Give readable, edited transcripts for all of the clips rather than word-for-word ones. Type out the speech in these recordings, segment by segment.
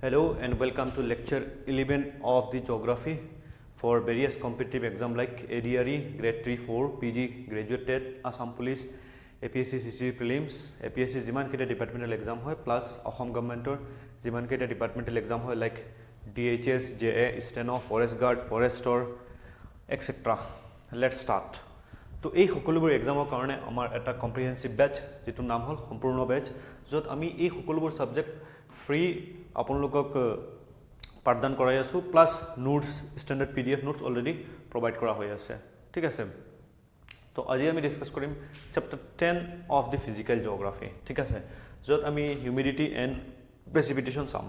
Hello and welcome to lecture 11 of the geography for various competitive exam like ADRE, grade 3, 4, PG, graduate TET, Assam Police, APSC CC prelims, APSC যিমানকেইটা departmental exam হয়, plus Assam গভমেণ্টৰ যিমানকেইটা departmental exam হয়, like DHS, JA, steno, forest guard, forester, etcetera. Let's start. তো এই সকলোবোৰ এক্সামৰ কাৰণে আমাৰ এটা কম্প্ৰিহেনচিভ বেটচ, যিটোৰ নাম হ'ল সম্পূৰ্ণ বেটচ, য'ত আমি এই সকলোবোৰ ছাবজেক্ট ফ্ৰী আপোনালোকক পাঠদান কৰাই আছোঁ, plus notes, standard PDF notes already provide কৰা হৈ আছে, ঠিক আছে? তো আজি আমি ডিছকাছ কৰিম chapter 10 of the physical geography, ঠিক আছে, য'ত আমি হিউমিডিটি এণ্ড প্ৰেচিপিটেশ্যন চাম।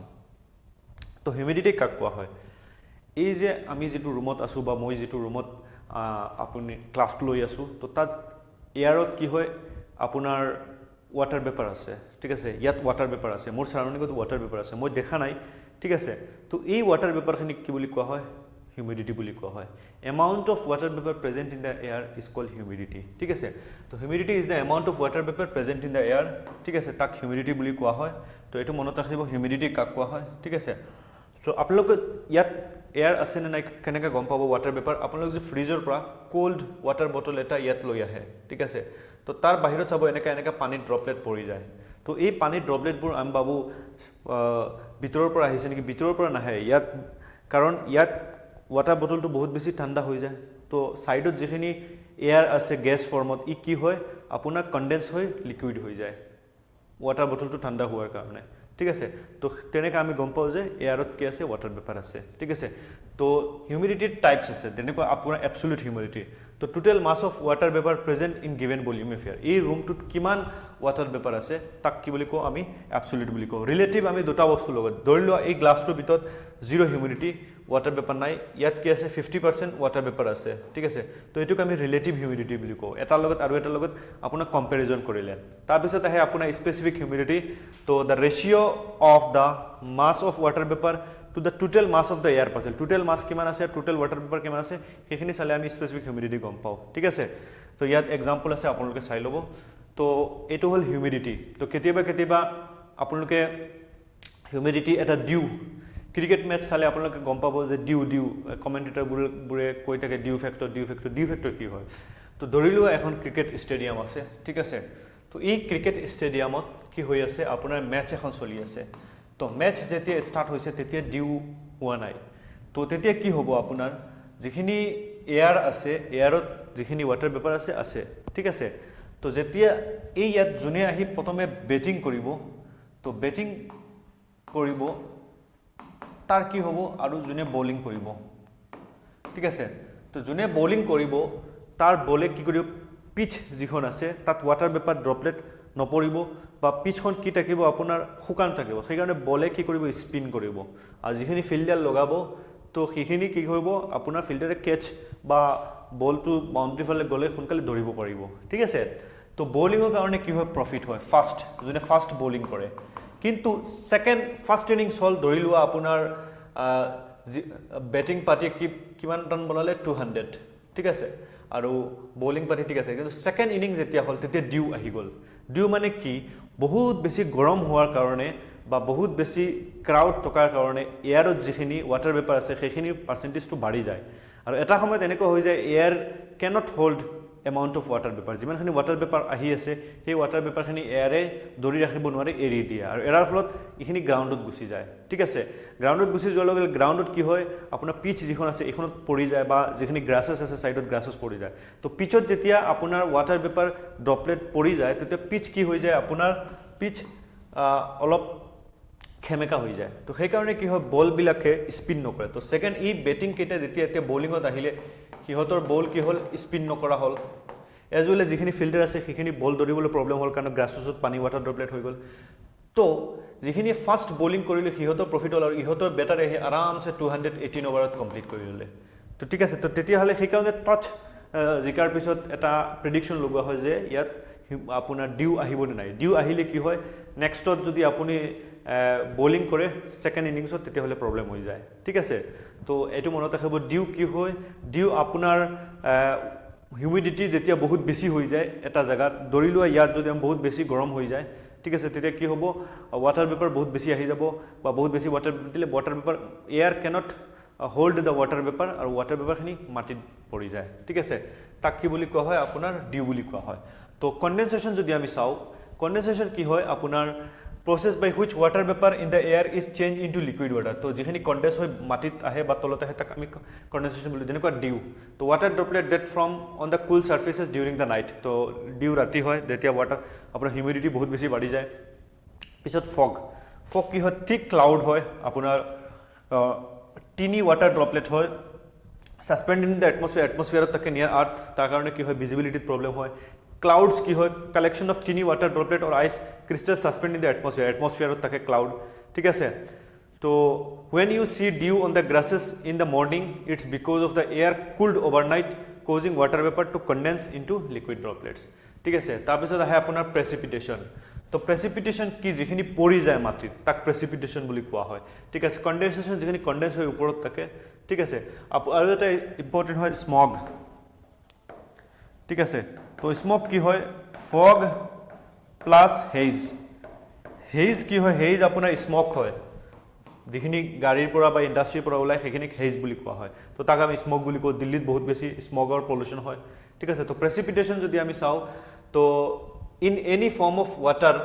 তো হিউমিডিটি কাক কোৱা হয়? এই যে আমি যিটো ৰুমত আছোঁ বা মই যিটো ৰুমত আপুনি ক্লাছটো লৈ আছোঁ, তো তাত এয়াৰত কি হয়, আপোনাৰ ৱাটাৰ ভেপাৰ আছে, ঠিক আছে? ইয়াত ৱাটাৰ ভেপাৰ আছে, মোৰ চাৰাউণ্ডিঙত ৱাটাৰ ভেপাৰ আছে, মই দেখা নাই, ঠিক আছে? তো এই ৱাটাৰ ভেপাৰখিনিক কি বুলি কোৱা হয়? হিউমিডিটি বুলি কোৱা হয়। Amount of water vapour present in the air is called humidity, ঠিক আছে? তো humidity is the amount of water vapour present in the air, ঠিক আছে? তাক হিউমিডিটি বুলি কোৱা হয়। তো এইটো মনত ৰাখিব, হিউমিডিটি কাক কোৱা হয়, ঠিক আছে? ত' আপোনালোকে ইয়াত এয়াৰ আছে নে নাই কেনেকৈ গম পাব, ৱাটাৰ ভেপাৰ? আপোনালোকে যদি ফ্ৰিজৰ পৰা ক'ল্ড ৱাটাৰ বটল এটা ইয়াত লৈ আহে, ঠিক আছে, তো তাৰ বাহিৰত চাব, এনেকৈ এনেকৈ পানীৰ ড্ৰপলেট পৰি যায়। তো এই পানীৰ ড্ৰপলেটবোৰ আমি ভাবোঁ ভিতৰৰ পৰা আহিছে নেকি। ভিতৰৰ পৰা নাহে ইয়াত, কাৰণ ইয়াত ৱাটাৰ বটলটো বহুত বেছি ঠাণ্ডা হৈ যায়। তো ছাইডত যিখিনি এয়াৰ আছে গেছ ফৰ্মত, ই কি হয়, আপোনাৰ কণ্ডেন্স হৈ লিকুইড হৈ যায় ৱাটাৰ বটলটো ঠাণ্ডা হোৱাৰ কাৰণে, ঠিক আছে? তো তেনেকৈ আমি গম পাওঁ যে এয়াৰত কি আছে, ৱাটাৰ ভেপাৰ আছে, ঠিক আছে? তো হিউমিডিটিৰ টাইপছ আছে, তেনেকুৱা আপোনাৰ এবচলিউট হিউমিডিটি। তো total mass of water vapour present in given volume of air। এই ৰুমটোত কিমান ৱাটাৰ ভেপাৰ আছে, তাক কি বুলি কওঁ আমি? এবচলিউট বুলি কওঁ। ৰিলেটিভ আমি দুটা বস্তুৰ লগত, ধৰি লোৱা এই গ্লাছটোৰ ভিতৰত জিৰ' হিউমিডিটি, ৱাটাৰ ভেপাৰ নাই, ইয়াত কি আছে, 50% ৱাটাৰ ভেপাৰ আছে, ঠিক আছে? তো এইটোক আমি ৰিলেটিভ হিউমিডিটি বুলি কওঁ, এটাৰ লগত আৰু এটাৰ লগত আপোনাক কম্পেৰিজন কৰিলে। তাৰপিছত আহে আপোনাৰ স্পেচিফিক হিউমিডিটি। তো the ratio of the mass of water vapour to the total mass of the air parcel। Total mass কিমান আছে, টোটেল ৱাটাৰ ভেপাৰ কিমান আছে, সেইখিনি চালে আমি স্পেচিফিক হিউমিডিটি গম পাওঁ, ঠিক আছে? তো ইয়াত এক্সাম্পল আছে, আপোনালোকে চাই ল'ব। তো এইটো হ'ল হিউমিডিটি। তো কেতিয়াবা কেতিয়াবা আপোনালোকে হিউমিডিটি এটা ডিউ, ক্ৰিকেট মেটচ চালে আপোনালোকে গম পাব যে ডিউ ডিউ কমেণ্টেটৰবোৰে বোৰে কৈ থাকে, dew factor, dew factor। Dew factor কি হয়? তো ধৰি লোৱা এখন ক্ৰিকেট ষ্টেডিয়াম আছে, ঠিক আছে? তো এই ক্ৰিকেট ষ্টেডিয়ামত কি হৈ আছে, আপোনাৰ মেটচ এখন চলি আছে। তো মেটচ যেতিয়া ষ্টাৰ্ট হৈছে, তেতিয়া ডিউ হোৱা নাই। তো তেতিয়া কি হ'ব? আপোনাৰ যিখিনি এয়াৰ আছে, এয়াৰত যিখিনি ৱাটাৰ ভেপাৰ আছে আছে, ঠিক আছে? তো যেতিয়া এই ইয়াত যোনে আহি প্ৰথমে বেটিং কৰিব, তো বেটিং কৰিব তাৰ কি হ'ব আৰু যোনে বলিং কৰিব, ঠিক আছে, তো যোনে বলিং কৰিব তাৰ বলে কি কৰিব? পিচ যিখন আছে তাত ৱাটাৰ ভেপাৰ ড্ৰপলেট নপৰিব বা পিচখন কি থাকিব, আপোনাৰ শুকান থাকিব। সেইকাৰণে বলে কি কৰিব? স্পিন কৰিব। আৰু যিখিনি ফিল্ডাৰ লগাব, তো সেইখিনি কি কৰিব, আপোনাৰ ফিল্ডাৰে কেচ বা বলটো বাউণ্ডেৰী ফালে গ'লে সোনকালে ধৰিব পাৰিব, ঠিক আছে? তো বলিঙৰ কাৰণে কি হয়? প্ৰফিট হয় ফাৰ্ষ্ট, যোনে ফাৰ্ষ্ট বলিং কৰে। কিন্তু ছেকেণ্ড, ফাৰ্ষ্ট ইনিংছ হ'ল, ধৰি লোৱা আপোনাৰ বেটিং পাৰ্টিয়ে কি কিমান ৰান বনালে, 200, ঠিক আছে, আৰু বলিং পাৰ্টি, ঠিক আছে। কিন্তু ছেকেণ্ড ইনিংছ যেতিয়া হ'ল, তেতিয়া ডিউ আহি গ'ল। ডিউ মানে কি? বহুত বেছি গৰম হোৱাৰ কাৰণে বা বহুত বেছি ক্ৰাউড থকাৰ কাৰণে এয়াৰত যিখিনি ৱাটাৰ ভেপাৰ আছে, সেইখিনিৰ পাৰ্চেণ্টেজটো বাঢ়ি যায়। আৰু এটা সময়ত এনেকুৱা হৈ যায়, air cannot hold amount of water vapour. যিমানখিনি ৱাটাৰ ভেপাৰ আহি আছে, সেই ৱাটাৰ ভেপাৰখিনি এয়াৰে ধৰি ৰাখিব নোৱাৰে, এৰি দিয়ে। আৰু এৰাৰ ফলত এইখিনি গ্ৰাউণ্ডত গুচি যায়, ঠিক আছে? গ্ৰাউণ্ডত গুচি যোৱাৰ লগে লগে গ্ৰাউণ্ডত কি হয়? আপোনাৰ পিচ যিখন আছে, এইখনত পৰি যায় বা যিখিনি গ্ৰাছেছ আছে ছাইডত, গ্ৰাছেছ পৰি যায়। তো পিচত যেতিয়া আপোনাৰ ৱাটাৰ ভেপাৰ ড্ৰপলেট পৰি যায়, তেতিয়া পিচ কি হৈ যায়? আপোনাৰ পিচ অলপ খেমেকা হৈ যায়। তো সেইকাৰণে কি হয়, বলবিলাকে স্পিন নকৰে। তো ছেকেণ্ড ই বেটিং কেইটা যেতিয়া এতিয়া বলিঙত আহিলে, সিহঁতৰ বল কি হ'ল? স্পিন নকৰা হ'ল। এজ ৱেল এজ যিখিনি ফিল্ডাৰ আছে, সেইখিনি বল ধৰিবলৈ প্ৰব্লেম হ'ল, কাৰণ গ্ৰাছেছত পানী, ৱাটাৰ ড্ৰপলেট হৈ গ'ল। তো যিখিনি ফাৰ্ষ্ট বলিং কৰিলে, সিহঁতৰ প্ৰফিট হ'ল আৰু ইহঁতৰ বেটাৰে আহি আৰামছে 218 অভাৰত কমপ্লিট কৰি ল'লে। তো ঠিক আছে। তো তেতিয়াহ'লে সেইকাৰণে টছ জিকাৰ পিছত এটা প্ৰিডিকশ্যন লগোৱা হয় যে ইয়াত আপোনাৰ ডিউ আহিবনে নাই। ডিউ আহিলে কি হয়, নেক্সটত যদি আপুনি বলিং কৰে ছেকেণ্ড ইনিংছত, তেতিয়াহ'লে প্ৰব্লেম হৈ যায়, ঠিক আছে? তো এইটো মনত ৰাখিব, ডিউ কি হয়। ডিউ আপোনাৰ হিউমিডিটি যেতিয়া বহুত বেছি হৈ যায় এটা জেগাত, ধৰি লোৱা ইয়াত যদি বহুত বেছি গৰম হৈ যায়। ঠিক আছে, তেতিয়া কি হ'ব? ৱাটাৰ ভেপাৰ বহুত বেছি আহি যাব বা বহুত বেছি ৱাটাৰ দিলে water vapour, air cannot hold the water vapour আৰু ৱাটাৰ ভেপাৰখিনি মাটিত পৰি যায়, ঠিক আছে। তাক কি বুলি কোৱা হয়? আপোনাৰ ডিউ বুলি কোৱা হয়। তো কণ্ডেনচেশ্যন যদি আমি চাওঁ, কণ্ডেনচেশ্যন কি হয়? আপোনাৰ process by which water vapour in the air is change into liquid water. তো যিখিনি কণ্ডেন্স হৈ মাটিত আহে বা তলত আহে, তাক আমি কণ্ডেনচেশ্যন বুলি, যেনেকুৱা ডিউ। তো water droplet that form on the cool surfaces during the night. তো ডিউ ৰাতি হয়, যেতিয়া ৱাটাৰ আপোনাৰ হিউমিডিটি বহুত বেছি বাঢ়ি যায়। পিছত ফগ। ফগ কি হয়? থিক ক্লাউড হয়, আপোনাৰ টিনি ৱাটাৰ ড্ৰপলেট হয়, ছাছপেণ্ড ইন the atmosphere, এটমছফিয়াৰত থাকে নিয়াৰ আৰ্থ। তাৰ কাৰণে কি হয়? ভিজিবিলিটিত প্ৰব্লেম হয়। ক্লাউডছ কি হয়? Collection of tiny water droplet or ice crystal suspend in the atmosphere, এটমছফিয়াৰত থাকে ক্লাউড, ঠিক আছে। তো when you see dew on the grasses in the morning, it's because of the air cooled overnight, causing water vapour to condense into liquid droplets, ঠিক আছে। তাৰপিছত আহে আপোনাৰ precipitation. তো প্ৰেচিপিটেশ্যন কি? যিখিনি পৰি যায় মাটিত, তাক প্ৰেচিপিটেশ্যন বুলি কোৱা হয়, ঠিক আছে। কণ্ডেনচেশ্যন যিখিনি কণ্ডেন্স হৈ ওপৰত থাকে, ঠিক আছে। আৰু এটা ইম্পৰ্টেণ্ট হয় স্মগ, ঠিক আছে। তো স্মগ কি হয়? Fog plus হেইজ। হেইজ কি হয়? হেইজ আপোনাৰ স্মগ হয়। যিখিনি গাড়ীৰ পৰা বা ইণ্ডাষ্ট্ৰীৰ পৰা ওলায়, সেইখিনিক হেইজ বুলি কোৱা হয়। তো তাক আমি স্মগ বুলি কওঁ। দিল্লীত বহুত বেছি স্মগৰ পলিউশ্যন হয়, ঠিক আছে। তো প্ৰেচিপিটেশ্যন যদি আমি চাওঁ, তো in any form of water,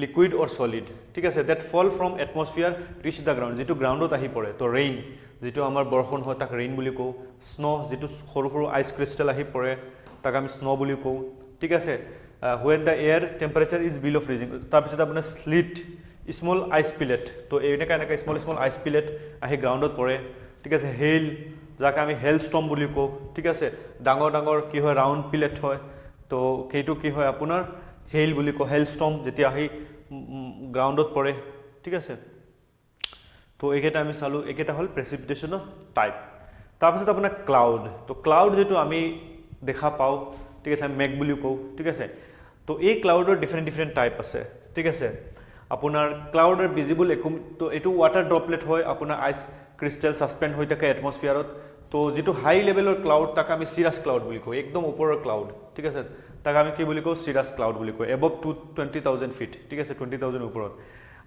liquid or solid, ঠিক আছে, that fall from atmosphere, reach the ground, যিটো গ্ৰাউণ্ডত আহি পৰে। তো ৰেইন, যিটো আমাৰ বৰষুণ হয়, তাক ৰেইন বুলি কওঁ। স্ন', যিটো সৰু সৰু আইচ ক্ৰিষ্টেল আহি পৰে, তাক আমি স্ন' বুলি কওঁ, ঠিক আছে, when the air temperature is below freezing. তাৰপিছত আপোনাৰ শ্লিট, স্মল আইচ পিলেট। তো এনেকুৱা এনেকুৱা স্মল স্মল আইচ পিলেট আহি গ্ৰাউণ্ডত পৰে, ঠিক আছে। হেইল, যাক আমি হেল ষ্টৰ্ম বুলি কওঁ, ঠিক আছে। ডাঙৰ ডাঙৰ কি হয়? ৰাউণ্ড পিলেট হয়। তো সেইটো কি হয়? আপোনাৰ হেইল বুলি কওঁ, হেল ষ্টৰ্ম যেতিয়া আহি গ্ৰাউণ্ডত পৰে, ঠিক আছে। তো এইকেইটা আমি চালোঁ, এইকেইটা হ'ল প্ৰেচিপিটেশ্যনৰ টাইপ। তাৰপিছত আপোনাৰ ক্লাউড। তো ক্লাউড যিটো আমি দেখা পাওঁ, ঠিক আছে, আমি মেঘ বুলিও কওঁ, ঠিক আছে। তো এই ক্লাউডৰ ডিফাৰেণ্ট ডিফাৰেণ্ট টাইপ আছে, ঠিক আছে। আপোনাৰ ক্লাউডৰ ভিজিবল একো, তো এইটো ৱাটাৰ ড্ৰপলেট হয়, আপোনাৰ আইচ ক্ৰিষ্টেল ছাছপেণ্ড হৈ থাকে এটমছফিয়াৰত। তো যিটো হাই লেভেলৰ ক্লাউড, তাক আমি চিৰাছ ক্লাউড বুলি কওঁ, একদম ওপৰৰ ক্লাউড, ঠিক আছে। তাক আমি কি বুলি কওঁ? চিৰাছ ক্লাউড বুলি কওঁ, above to 20,000 feet, ঠিক আছে, 20,000 ওপৰত।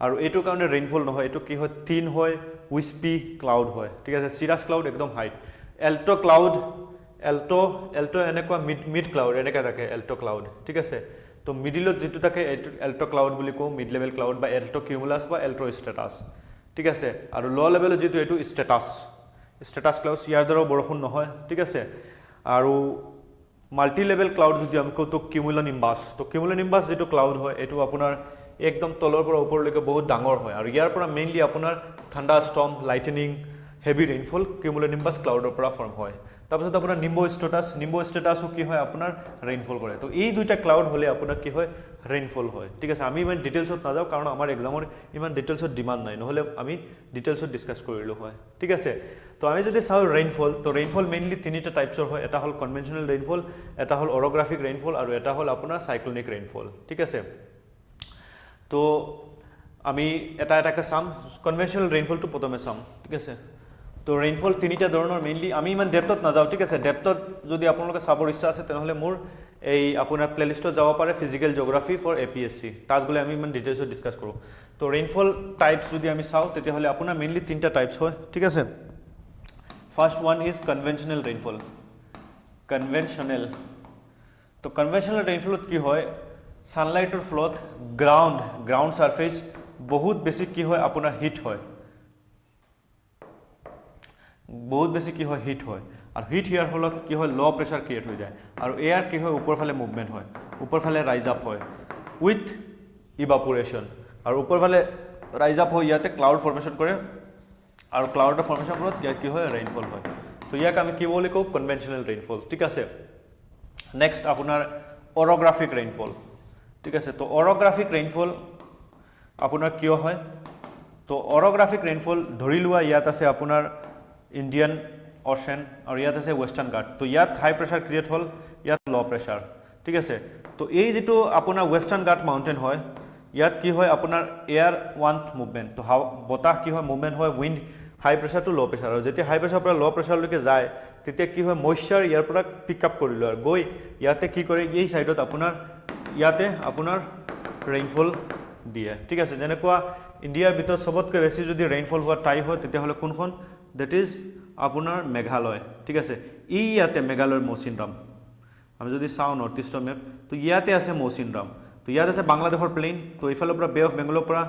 আৰু এইটোৰ কাৰণে ৰেইনফল নহয়। এইটো কি হয়? থিন হয়, উইস্পি ক্লাউড হয়, ঠিক আছে। চিৰাছ ক্লাউড একদম হাইট। এল্ট' ক্লাউড, এল্ট' এনেকুৱা মিড ক্লাউড এনেকুৱা থাকে এল্ট' ক্লাউড, ঠিক আছে। তো মিডিলত যিটো থাকে, এইটো এল্ট' ক্লাউড বুলি কওঁ, মিড লেভেল ক্লাউড বা এল্ট' কিউমুলাছ বা এল্ট' ষ্টেটাছ, ঠিক আছে। আৰু ল' লেভেলত যিটো, এইটো ষ্টেটাছ ক্লাউড, ইয়াৰ দ্বাৰাও বৰষুণ নহয়, ঠিক আছে। আৰু মাল্টি লেভেল ক্লাউড যদি আমি কওঁ, তো কিউমুলনিম্বাছ। তো কিউমুলনিম্বাছ যিটো ক্লাউড হয়, এইটো আপোনাৰ একদম তলৰ পৰা ওপৰলৈকে বহুত ডাঙৰ হয় আৰু ইয়াৰ পৰা মেইনলি আপোনাৰ thunderstorm, lightning, heavy rainfall cumulonimbus ক্লাউডৰ পৰা ফৰ্ম হয়। তাৰপিছত আপোনাৰ নিম্ব ষ্টেটাছ। নিম্ব ষ্টেটাছো কি হয়? আপোনাৰ ৰেইনফল কৰে। তো এই দুইটা ক্লাউড হ'লে আপোনাৰ কি হয়? ৰেইনফল হয়, ঠিক আছে। আমি ইমান ডিটেইলছত নাযাওঁ, কাৰণ আমাৰ এক্সামৰ ইমান ডিটেইলছত ডিমাণ্ড নাই, নহ'লে আমি ডিটেইলছত ডিছকাছ কৰিলোঁ হয়, ঠিক আছে। তো আমি যদি চাওঁ ৰেইনফল, তো ৰেইনফল মেইনলি তিনিটা টাইপছৰ হয়। এটা হ'ল কনভেনশ্যনেল ৰেইনফল, এটা হ'ল অৰ'গ্ৰাফিক ৰেইনফল আৰু এটা হ'ল আপোনাৰ চাইক্লনিক ৰেইনফল, ঠিক আছে। তো আমি এটা এটাকৈ চাম। কনভেনশ্যনেল ৰেইনফলটো প্ৰথমে চাম, ঠিক আছে। তো ৰেইনফল তিনিটা ধৰণৰ মেইনলি। আমি ইমান ডেপথত নাযাওঁ, ঠিক আছে। ডেপথত যদি আপোনালোকে চাবৰ ইচ্ছা আছে, তেনেহ'লে মোৰ এই আপোনাৰ প্লেলিষ্টত যাব পাৰে, physical geography for APSC. তাত গ'লে আমি ইমান ডিটেইলছত ডিছকাছ কৰোঁ। তো ৰেইনফল টাইপছ যদি আমি চাওঁ, তেতিয়াহ'লে আপোনাৰ মেইনলি তিনিটা টাইপছ হয়, ঠিক আছে। First one is conventional rainfall, conventional. তো কনভেনশ্যনেল ৰেইনফলত কি হয়? ছানলাইটৰ ফলত গ্ৰাউণ্ড ছাৰফেচ বহুত বেছি কি হয়? আপোনাৰ হিট হয়। বহুত বেছি কি হয়? হিট হয়। আৰু হিট হোৱাৰ ফলত কি হয়? ল' প্ৰেছাৰ ক্ৰিয়েট হৈ যায় আৰু এয়াৰ কি হয়? ওপৰ ফালে মুভমেণ্ট হয়, ওপৰ ফালে ৰাইজ আপ হয় উইথ ইভাপৰেশ্যন আৰু ওপৰ ফালে ৰাইজ আপ হৈ ইয়াতে ক্লাউড ফৰ্মেশ্যন কৰে আৰু ক্লাউডৰ ফৰ্মেশ্যন ফলত ইয়াত কি হয়? ৰেইনফল হয়। তো ইয়াক আমি কি বুলি কওঁ? কনভেনশ্যনেল ৰেইনফল, ঠিক আছে। নেক্সট আপোনাৰ অৰ'গ্ৰাফিক ৰেইনফল, ঠিক আছে। তো অৰ'গ্ৰাফিক ৰেইনফল আপোনাৰ কিয় হয়? তো অৰ'গ্ৰাফিক ৰেইনফল, ধৰি লোৱা ইয়াত আছে আপোনাৰ ইণ্ডিয়ান অ'চেন আৰু ইয়াত আছে ৱেষ্টাৰ্ণ ঘাট। তো ইয়াত হাই প্ৰেছাৰ ক্ৰিয়েট হ'ল, ইয়াত ল' প্ৰেছাৰ, ঠিক আছে। তো এই যিটো আপোনাৰ ৱেষ্টাৰ্ণ ঘাট মাউণ্টেইন হয়, ইয়াত কি হয়? আপোনাৰ এয়াৰ ৱান্ট মুভমেণ্ট। তো হাৱা, বতাহ কি হয়? মুভমেণ্ট হয়, wind high pressure to low pressure. আৰু যেতিয়া হাই প্ৰেছাৰৰ পৰা ল' প্ৰেছাৰলৈকে যায়, তেতিয়া কি হয়? মইশ্চাৰ ইয়াৰ পৰা পিক আপ কৰি লয় আৰু গৈ ইয়াতে কি কৰে? এই ছাইডত আপোনাৰ ইয়াতে আপোনাৰ ৰেইনফল দিয়ে। ঠিক আছে, যেনেকুৱা ইণ্ডিয়াৰ ভিতৰত চবতকৈ বেছি যদি ৰেইনফল হোৱা ঠাই হয় তেতিয়াহ'লে কোনখন? That is আপোনাৰ মেঘালয়। ঠিক আছে, ই ইয়াতে মেঘালয়ৰ মৌচিনৰাম, আমি যদি চাওঁ নৰ্থ ইষ্টৰ মেপ, তো ইয়াতে আছে মৌচিনৰাম। তো ইয়াত আছে বাংলাদেশৰ প্লেইন। তো এইফালৰ পৰা বে অফ বেংগলৰ পৰা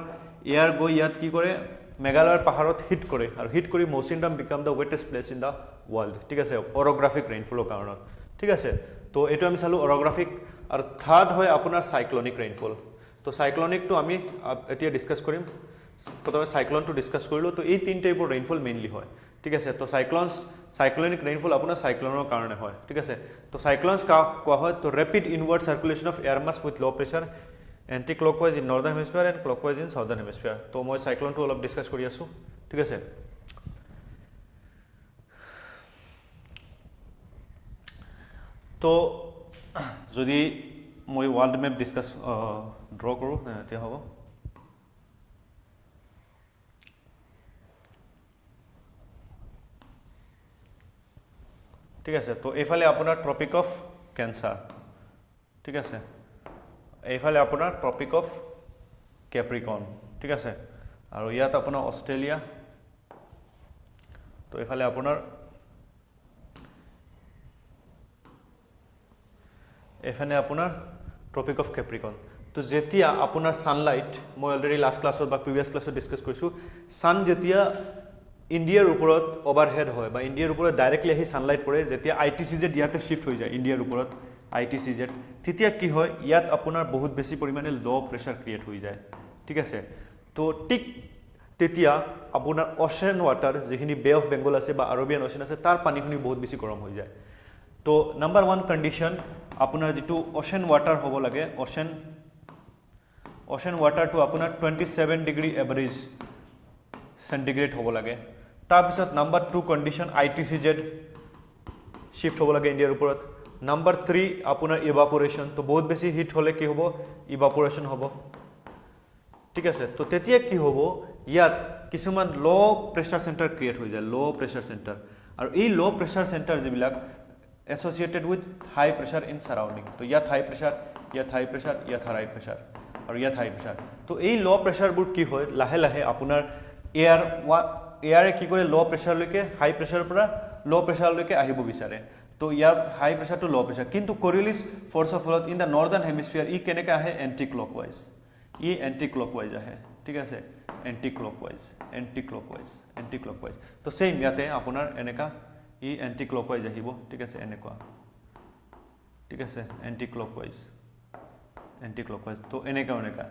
এয়াৰ গৈ ইয়াত কি কৰে, মেঘালয়ৰ পাহাৰত হিট কৰে আৰু হিট কৰি Mawsynram become the wettest place in the world. ঠিক আছে, অৰ'গ্ৰাফিক ৰেইনফলৰ কাৰণত। ঠিক আছে, তো এইটো আমি চালোঁ অৰ'গ্ৰাফিক। আৰু থাৰ্ড হয় আপোনাৰ চাইক্লনিক ৰেইনফল। তো চাইক্লনিকটো আমি এতিয়া ডিছকাছ কৰিম। প্ৰথমে চাইক্লনটো ডিছকাছ কৰিলোঁ। তো এই তিনি টাইপৰ ৰেইনফল মেইনলি হয়। ঠিক আছে, তো চাইক্লনিক ৰেইনফল আপোনাৰ চাইক্লনৰ কাৰণে হয়। ঠিক আছে, তো চাইক্লনছ কাক কোৱা হয়? তো rapid inward circulation of air mass with low pressure anti clockwise in northern hemisphere and clockwise in southern hemisphere. তো মই চাইক্লনটো অলপ ডিছকাছ কৰি আছোঁ। ঠিক আছে, তো যদি মই ৱৰ্ল্ড মেপ ডিছকাছ ড্ৰ কৰোঁ তেতিয়া হ'ব। ঠিক আছে, তো এইফালে আপোনাৰ ট্ৰপিক অফ কেঞ্চাৰ, ঠিক আছে, এইফালে আপোনাৰ ট্ৰপিক অফ কেপ্ৰিকন, ঠিক আছে, আৰু ইয়াত আপোনাৰ অষ্ট্ৰেলিয়া। তো এইফালে আপোনাৰ এইফালে আপোনাৰ ট্ৰপিক অফ কেপ্ৰিকন। তো যেতিয়া আপোনাৰ ছানলাইট, মই অলৰেডি লাষ্ট ক্লাছত বা প্ৰিভিয়াছ ক্লাছত ডিছকাছ কৰিছোঁ, ছান যেতিয়া ইণ্ডিয়াৰ ওপৰত অভাৰহেড হয় বা ইণ্ডিয়াৰ ওপৰত ডাইৰেক্টলি আহি ছানলাইট পৰে, যেতিয়া I T C Z ইয়াতে শ্বিফ্ট হৈ যায় ইণ্ডিয়াৰ ওপৰত I T C Z, তেতিয়া কি হয়, ইয়াত আপোনাৰ বহুত বেছি পৰিমাণে ল' প্ৰেছাৰ ক্ৰিয়েট হৈ যায়। ঠিক আছে, তো ঠিক তেতিয়া আপোনাৰ অ'চেন ৱাটাৰ যিখিনি বে অফ বেংগল আছে বা আৰবিয়ান অ'চেন আছে, তাৰ পানীখিনি বহুত বেছি গৰম হৈ যায়। তো নাম্বাৰ ওৱান কণ্ডিশ্যন আপোনাৰ যিটো অ'চেন ৱাটাৰ হ'ব লাগে, অ'চেন ৱাটাৰটো আপোনাৰ 27 ডিগ্ৰী এভাৰেজ চেণ্টিগ্ৰেড হ'ব লাগে। তাৰপিছত number 2 condition I T C Z shift হ'ব লাগে ইণ্ডিয়াৰ ওপৰত। নাম্বাৰ 3 আপোনাৰ ইভাপৰেশ্যন। তো বহুত বেছি হিট হ'লে কি হ'ব, ইভাপৰেশ্যন হ'ব। ঠিক আছে, তো তেতিয়া কি হ'ব, ইয়াত কিছুমান ল' প্ৰেছাৰ চেণ্টাৰ ক্ৰিয়েট হৈ যায়, ল' প্ৰেছাৰ চেণ্টাৰ। আৰু এই ল' প্ৰেছাৰ চেণ্টাৰ যিবিলাক associated with high pressure in surrounding. তো ইয়াত হাই প্ৰেছাৰ, ইয়াত হাই প্ৰেছাৰ, ইয়াত হাই প্ৰেছাৰ আৰু ইয়াত হাই প্ৰেছাৰ। তো এই ল' প্ৰেছাৰবোৰ কি হয়, লাহে লাহে আপোনাৰ এয়াৰে কি কৰে, ল' প্ৰেছাৰলৈকে, হাই প্ৰেছাৰৰ পৰা ল' প্ৰেছাৰলৈকে আহিব বিচাৰে। তো ইয়াৰ হাই প্ৰেছাৰটো ল' প্ৰেছাৰ, কিন্তু কৰিলিছ ফ'ৰ্চৰ ফলত ইন the Northern hemisphere ই কেনেকৈ আহে, এণ্টি ক্লকৱাইজ, ই এণ্টি ক্লকৱাইজ আহে। ঠিক আছে, anti clockwise, anti clockwise, anti clockwise. তো ছেইম ইয়াতে আপোনাৰ এনেকা ই এণ্টি ক্লকৱাইজ আহিব। ঠিক আছে, এনেকুৱা, ঠিক আছে, এণ্টি ক্লকৱাইজ, এণ্টি ক্লকৱাইজ। তো এনেকা এনেকা,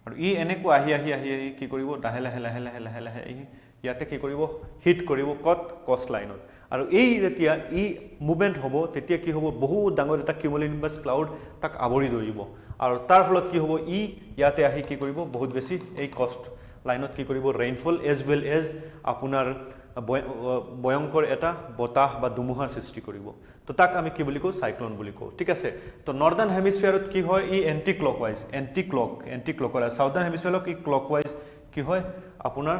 আৰু ই এনেকুৱা আহি আহি আহি আহি কি কৰিব, লাহে লাহে লাহে লাহে লাহে লাহে আহি ইয়াতে কি কৰিব, হিট কৰিব ক'ত, কষ্ট লাইনত। আৰু এই যেতিয়া ই মুভমেণ্ট হ'ব তেতিয়া কি হ'ব, বহুত ডাঙৰ এটা কিউমুলোনিম্বাছ ক্লাউড তাক আৱৰি ধৰিব আৰু তাৰ ফলত কি হ'ব, ই ইয়াতে আহি কি কৰিব, বহুত বেছি এই কষ্ট লাইনত কি কৰিব, ৰেইনফল এজ ৱেল এজ আপোনাৰ ভয়ংকৰ এটা বতাহ বা ধুমুহাৰ সৃষ্টি কৰিব। তো তাক আমি কি বুলি কওঁ, চাইক্লন বুলি কওঁ। ঠিক আছে, তো নৰ্দাৰ্ণ হেমিস্ফিয়াৰত কি হয়, ই anti clockwise, anti clock, anti clockwise. Southern হেমিস্ফিয়াৰত ই ক্লকৱাইজ কি হয়, আপোনাৰ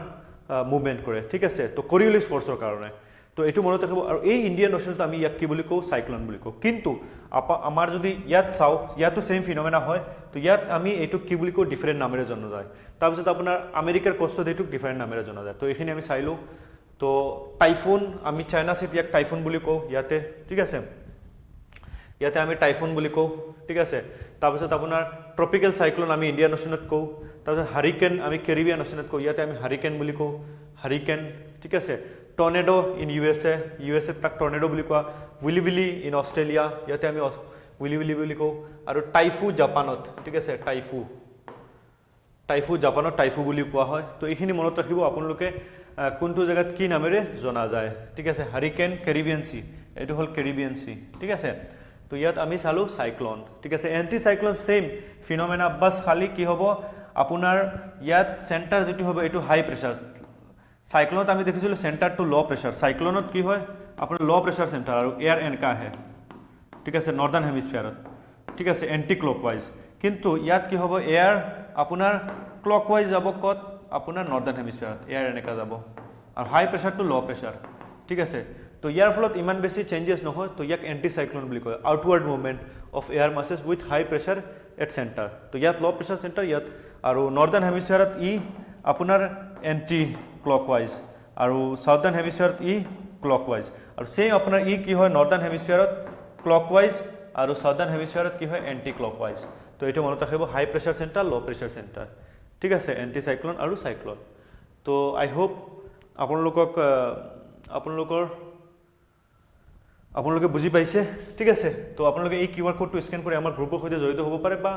মুভমেণ্ট কৰে। ঠিক আছে, তো কৰিঅলিছ ফ'ৰ্চৰ কাৰণে। তো এইটো মনত ৰাখিব। আৰু এই ইণ্ডিয়ান অ'চেনত আমি ইয়াক কি বুলি কওঁ, চাইক্লন বুলি কওঁ। কিন্তু আমাৰ যদি ইয়াত চাওঁ, ইয়াতো ছেইম ফিনমেনা হয়। তো ইয়াত আমি এইটোক কি বুলি কওঁ, ডিফাৰেণ্ট নামেৰে জনা যায়। তাৰপিছত আপোনাৰ আমেৰিকাৰ কষ্টত এইটোক ডিফাৰেণ্ট নামেৰে জনা যায়। তো এইখিনি আমি চাই লওঁ। তো টাইফুন, আমি চাইনা চিত ইয়াক টাইফুন বুলি কওঁ ইয়াতে। ঠিক আছে, ইয়াতে আমি টাইফুন বুলি কওঁ। ঠিক আছে, তাৰপিছত আপোনাৰ ট্ৰপিকেল চাইক্লন আমি ইণ্ডিয়ান অ'চেনত কওঁ। তাৰপিছত হাৰিকেন আমি কেৰিবিয়ান অ'চেনত কওঁ, ইয়াতে আমি হাৰিকেন বুলি কওঁ, হাৰিকেন। ঠিক আছে, tornado in U S A, U S এত তাক টৰ্নেডো বুলি কোৱা। উইলি উইলি ইন অষ্ট্ৰেলিয়া, ইয়াতে আমি উইলি উইলি বুলি কওঁ। আৰু টাইফু জাপানত, ঠিক আছে, টাইফু, টাইফু জাপানত টাইফু বুলি কোৱা হয়। তো এইখিনি মনত ৰাখিব আপোনালোকে কোনটো জেগাত কি নামেৰে জনা যায়। ঠিক আছে, হাৰিকেন কেৰিবিয়ান চি, এইটো হ'ল কেৰিবিয়ান চি। ঠিক আছে, তো ইয়াত আমি চালোঁ চাইক্লন। ঠিক আছে, এণ্টি চাইক্লন ছেইম ফিনমেনা, বাছ খালি কি হ'ব, আপোনাৰ ইয়াত চেণ্টাৰ যিটো হ'ব এইটো হাই প্ৰেছাৰ। চাইক্লনত আমি দেখিছিলোঁ চেণ্টাৰটো ল' প্ৰেছাৰ, চাইক্লনত কি হয় আপোনাৰ ল' প্ৰেছাৰ চেণ্টাৰ আৰু এয়াৰ এনেকা আহে। ঠিক আছে, নৰ্দাৰ্ণ হেমিস্ফিয়াৰত, ঠিক আছে, এণ্টি ক্লকৱাইজ। কিন্তু ইয়াত কি হ'ব, এয়াৰ আপোনাৰ ক্লকৱাইজ যাব ক'ত, আপোনাৰ নৰ্দাৰ্ণ হেমিস্ফিয়াৰত এয়াৰ এনেকা যাব আৰু হাই প্ৰেছাৰটো ল' প্ৰেছাৰ। ঠিক আছে, তো ইয়াৰ ফলত ইমান বেছি চেঞ্জেছ নহয়। তো ইয়াক এণ্টি চাইক্লন বুলি কয়, outward movement of air masses with high pressure at centre. তো ইয়াত ল' প্ৰেছাৰ চেণ্টাৰ, ইয়াত আৰু নৰ্দাৰ্ণ হেমিস্ফিয়াৰত ই আপোনাৰ এণ্টি ক্লকৱাইজ আৰু চাউদাৰ্ণ হেমিস্ফিয়াৰত ই ক্লকৱাইজ। আৰু ছেইম আপোনাৰ ই কি হয়? নৰ্দাৰ্ণ হেমিস্ফিয়াৰত ক্লকৱাইজ আৰু চাউদাৰ্ণ হেমিস্ফিয়াৰত কি হয়? Anti clockwise. তো এইটো মনত ৰাখিব, high pressure center, low pressure center, ঠিক আছে? এণ্টি চাইক্লন আৰু চাইক্লন। তো আই হোপ আপোনালোকক আপোনালোকৰ আপোনালোকে বুজি পাইছে, ঠিক আছে? তো আপোনালোকে এই কিউ আৰ ক'ডটো স্কেন কৰি আমাৰ গ্ৰুপৰ সৈতে জড়িত হ'ব পাৰে বা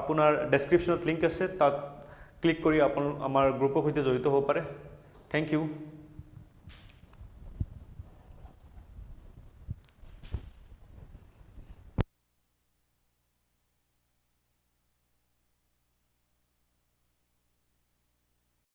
আপোনাৰ ডেছক্ৰিপশ্যনত লিংক আছে, তাত ক্লিক কৰি আমাৰ গ্ৰুপৰ সৈতে জড়িত হ'ব পাৰে। Thank you.